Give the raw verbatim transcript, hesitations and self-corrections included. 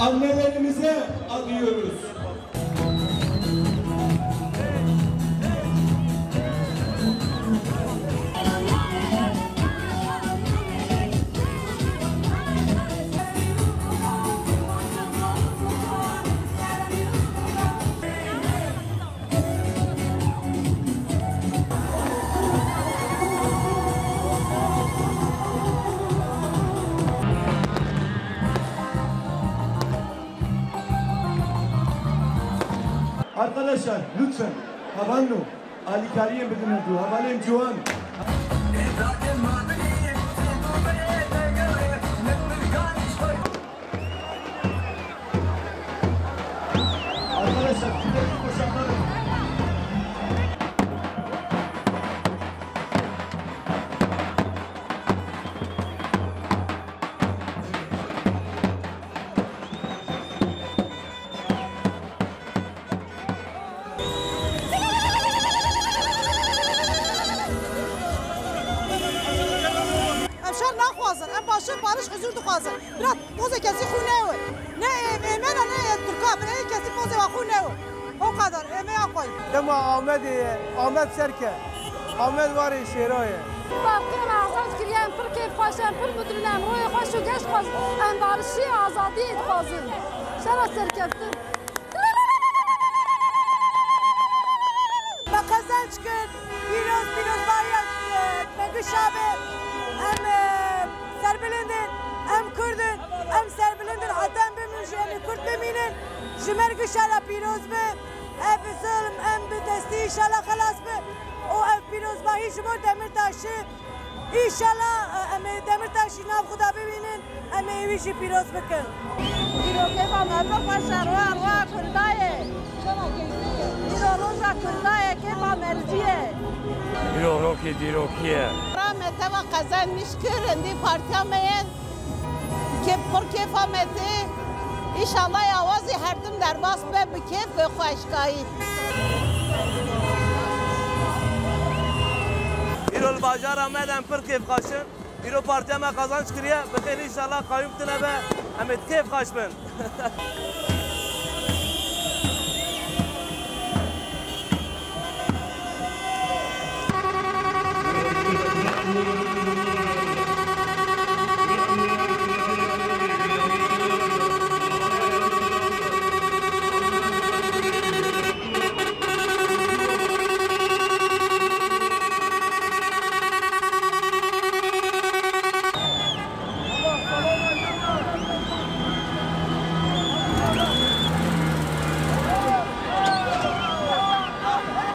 Annelerimize adıyoruz. Arkadaşlar, lütfen, hevalno, alîkariyên bidin du, hevalên ciwan. Arkadaşlar, bir dakika boşaltalım. Em şer naxwazin, em başin, barış, huzur dixwazin. Bira, pozê kesî xwe newe. Ne ê-, êmena, ne ê Tirka, bira ê kesî pozê wa xwe newe. O kadar, êmeya xwe. Dema Amedê ye, Amed serke. Amed warê şêra ye. Parkê me azad kiriye, em pir kêfxweş in, em pir mutlu ne, em royê xweş û geş dixwazin. Em barişî, azadiyê dixwazin. Şera serkeftin. Me qezenc kir, pîroz, pîrozbahiya, e, me gişa be. Em, e, serbilind in, em Kurd in, em serbilind in, heta em bimînin jî em ê Kurd bimînin. Ji me re gişa re pîroz be. Ev zilm em bi destî înşallah xelas be û ev pîrozbahî ji bo Demirtaşê. Înşallah, e, em ê Demirtaşî nav xwe de bibînin, em ê wî jî pîroz bikin. Îro kêfa me pir xweş e, roja, roja Kurda ye. Îro roja Kurda ye, kêfa me re jî ye. Îro rokê dîrokî ye. Ra me teva qezenc nîş kir, hindî partiya me ye. Kêf, pir kêfa me tê. Înşallah awazê her tim derbas be, bi kêf, bi xweşkayî. Îro li bajara me de em pir kêfxweş in. Îro partiya me qazanç kiriye. Bi xêr înşallah qayûm tune be. Em ê kêfxweş bin.